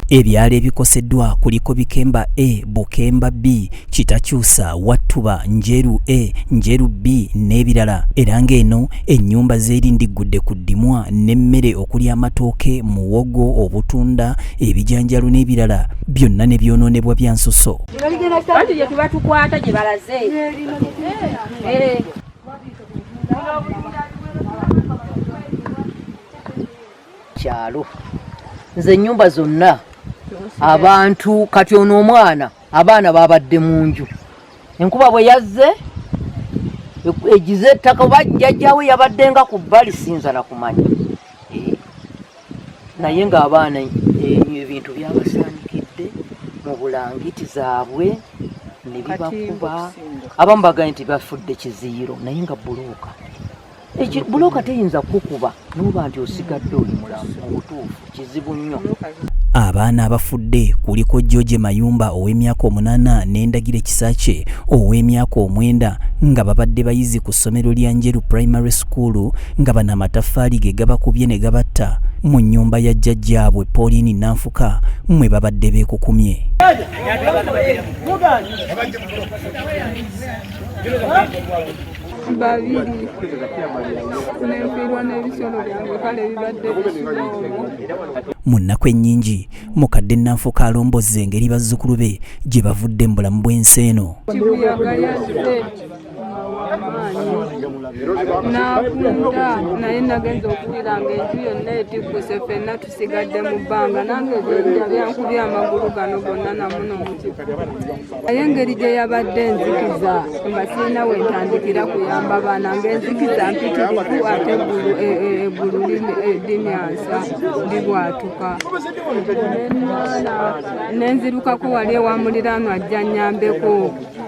Ebyalo ebikoseddwa kuliko Bikemba A, Bukemba B, Kitakyusa, Wattuba, Njeru A, Njeru B n'ebirala era ng'eno ennyumba zeerindiggudde ku ddimwa n'emmere okuli amatooke, muwogo, obutunda, ebijanjalo n'ebirala byonna ne byonoonebwa bya nsuso. Anti gye tuba tukwata gye balaze. Kyalo nze ennyumba zonna abantu kati ono omwana abaana babadde mu nju enkuba bwe yazze egize ettaka oba jjajjawe yabadde nga ku bbali siyinza na kumanya eh, naye ng'abaana eh, ebintu byabasaanikidde mu bulangiti zaabwe ne bibakuba abamu bagambye nti bafudde kiziyiro naye nga bbulooka Bulooka teyinza kukukuba n'oba nti osigadde oli mulamu mu butuufu kizibu nnyo. Abaana abafudde kuliko George Mayumba ow'emyaka 8 ne Ndagire Kisakye ow'emyaka 9 nga babadde bayizi ku ssomero lya Njeru Primary School nga bano amataffaali ge gabakubye ne gabatta mu nnyumba ya jjajjaabwe Pauline Nanfuka mwe babadde beekukumye. Babiri nenfiirwa n'ebisolo byange kale bibadde bisuba omwo. Mu nnaku ennyingi mukadde Nanfuka alombozza engeri bazzukulu be gye bavudde mu bulamu bw'ensi eno. Kibuyaga yazze n'akunta naye nagenze okuwulira ng'enju yonna etikkuse ffenna tusigadde mu bbanga nange ebyenja byankubye amagulu gano gonna namuno mu kifo naye engeri gye yabadde enzikiza nga sirina we ntandikira kuyamba baana ng'enzikiza mpitirivu ate eggulu limyansa libwatuka ne nzirukako wali ewa muliraanwa ajja nnyambeko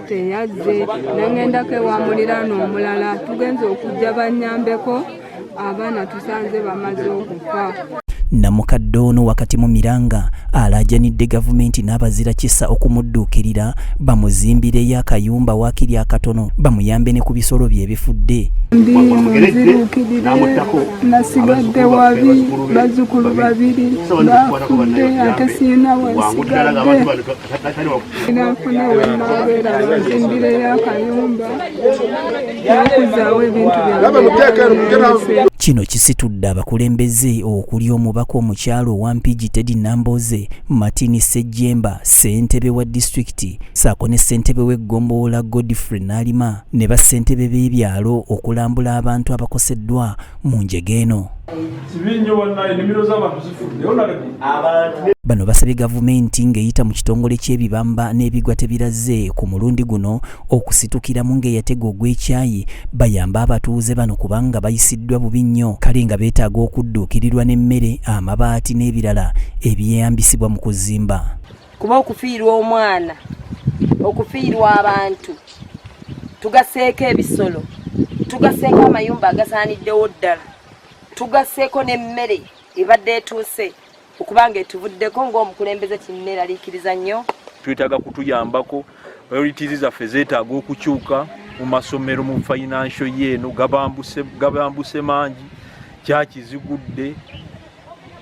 teyazze ne ŋŋendako ewa muliraanwa omulala tugenze okujja bannyambeko abaana tusanze bamaze okufa. Namukadde ono wakati mu miranga alaajanidde gavumenti n'abazira kisa okumudduukirira bamuzimbireyo akayumba waakiri akatono bamuyambe ne ku bisolo bye ebifudde. Ndi munziruukirire nasigadde wabi bazzukulu babiri bafudde ate sirina wensigadde nafune wenaabeera banzimbireyo akayumba n'okuzaawo ebintu byange. Kino kisitudde abakulembeze okuli omubaka omukyala owa Mpigi Teddy Nambooze, Martin Ssejjemba ssentebe wa disitulikiti ssaako ne ssentebe w'eggombolola Godfrey Nalima ne bassentebe b'ebyalo okulambula abantu abakoseddwa mu njega eno. Kibi nnyo bannaye, ennimiro z'abantu zifudde. Bano basabye gavumenti ng'eyita mu kitongole ky'ebibamba n'ebigwa tebiraze ku mulundi guno okusitukiramu ng'eyatega ogw'ekyayi bayambe abatuuze bano kubanga bayisiddwa bubi nnyo kale nga beetaaga okudduukirirwa n'emmere, amabaati n'ebirala ebyeyambisibwa mu kuzimba. Kuba okufiirwa omwana, okufiirwa abantu, tugaseeko ebisolo, tugaseeko amayumba agasaaniddewo ddala, tugaseeko n'emmere ebadde etuuse okuba nga etuvuddeko ng'omukulembeze kinneeraliikiriza nnyo. Twetaaga kutuyambako, priorities zaffe zeetaaga okukyuka mu masomero mu financial year eno gabambuse mangi, kyaki zigudde,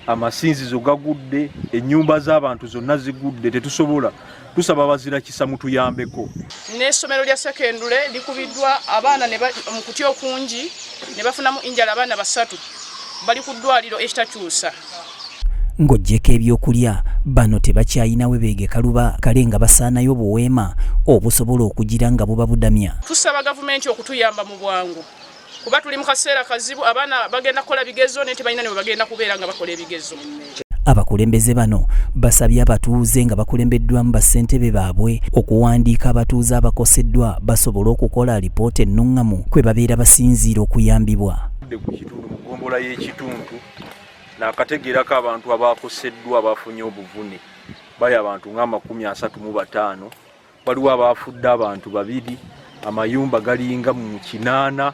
amasinzizo gagudde, ennyumba z'abantu zonna zigudde, tetusobola. Tusaba abazira kisa mutuyambeko. N'essomero lya sekendule likubiddwa abaana mu kutya okungi ne bafunamu injala, abaana 3 bali ku ddwaliro ekitakyusa. Ng'oggyeko ebyokulya, bano tebakyalina we beegeka luba kale nga basaanayo buweema obusobola okugira nga buba budamya. Tusaba gavumenti okutuyamba mu bwangu kuba tuli mu kaseera kazibu, abaana bagenda kukola bigezo naye tebalina ne bwe bagenda kubeera nga bakola ebigezo. Abakulembeze bano basabye abatuuze nga bakulembeddwamu bassentebe baabwe okuwandiika abatuuze abakoseddwa basobole okukola alipoota ennungamu kwe babeera basinziira okuyambibwa. Ku kitundu mu ggombolola y'ekitundu naakategeerako abantu abakoseddwa abafunye obuvune bali abantu nga 35, waliwo abaafudde abantu 2, amayumba galinga mu 8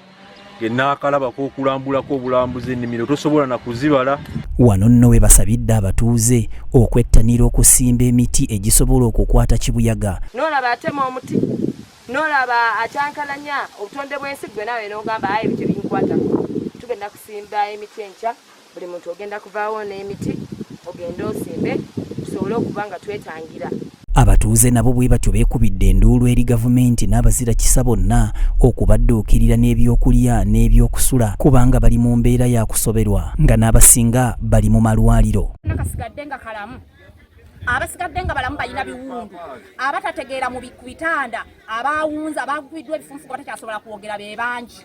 genaakalabako okulambulako obulambuzi ennimiro tosobola na kuzibala. Wano nno we basabidde abatuuze okwettanira okusimba emiti egisobola okukwata kibuyaga. N'olaba atema omuti N'olaba akyankalanya obutonde bw'ensi, gwe naawe n'ogamba aye ebyo tebinkwatako. Tugenda kusimba emiti enkya, buli muntu ogenda kuvaawo n'emiti ogende osimbe, tusobole okuba nga twetangira. Abatuuze nabo bwe batyo beekubidde enduulu eri gavumenti n'abazira kisa bonna okubadduukirira n'ebyokulya n'ebyokusula, kubanga bali mu mbeera ya kusoberwa nga n'abasinga bali mu malwaliro. Nakasigadde nga kalamu, abasigadde nga balamu balina biwundu, abatategeera mu ku bitanda, abawunza, abakubiddwa ebifunfugu, batakyasobola kwogera, be bangi.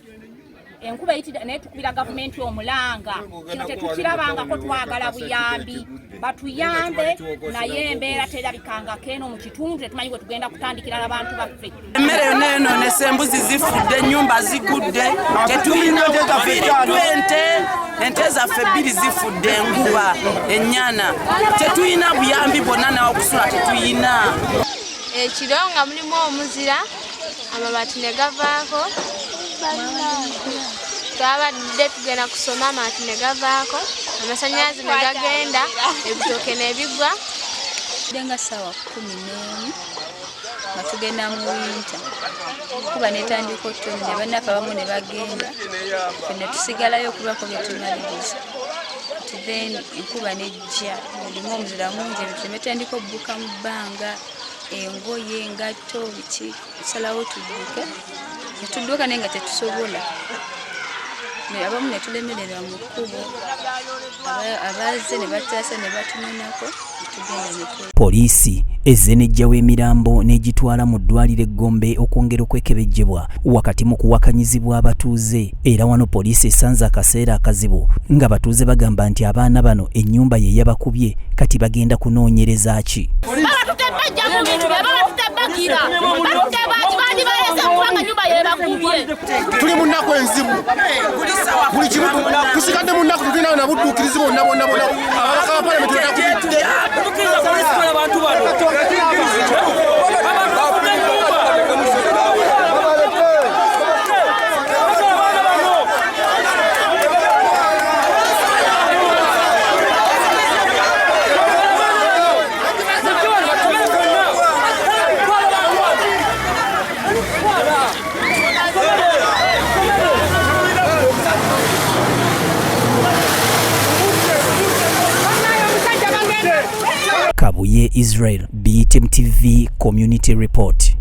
Enkuba eyitidde, naye tukubira gavumenti omulanga, kino tetukirabangako. Twagala buyambi, batuyambe, naye embeera terabikangako eno mu kitundu. Tetumanyi bwe tugenda kutandikira abantu baffe. Emmere yonna yonoonese, embuzi zifudde, ennyumba zigudde, tetulina, tufiiriddwa ente, ente zaffe bbiri zifudde enkuba, ennyana. Tetulina buyambi bwonna, nawe okusula tetulina. Ekiro nga mulimu omuzira, amabaati ne gavaako. Twabadde tugenda kusoma, amabaati ne gavaako, amasanyalaze ne gagenda, ebitooke ne bigwa. Nga ssaawa 11 nga tugenda mu winter, kuba netandika otutonya, bannaffe abamu ne bagenda, ffe ne tusigalayo okulwako bye tumaliriza. Then enkuba nejja, erimu omuzira mungi, ebintu ne bitandika obbuka mu bbanga, engoye, engatto, biki. Tusalawo tudduke, netudduka naye nga tetusobola. Abamu ne tulemererwa mu kkubo, abazze ne bataasa ne batunonako, netugenda ne Poliisi ezze n'eggyawo emirambo n'egitwala mu ddwaliro Eggombe okwongera okwekebejjebwa wakati mu kuwakanyizibwa abatuuze. Era wano poliisi esanze akaseera akazibu ng'abatuuze bagamba nti abaana bano ennyumba ye yabakubye. Kati bagenda kunoonyereza ki? Babatutebajja mu bintu bye babatutebagira, batutebaki bandibalese kubanga nyumba yebakubye. Tuli mu nnaku enzibu, buli kimu tusigadde mu nnaku, tetulina na budduukirizi bonna bonna bonna. Ababaka ba palamenti batakubidde. Tukkiriza polisi kola abantu bano, abantu bafudde ennyumba. Abaana bano. Kabuye Israel, BTM TV Community Report.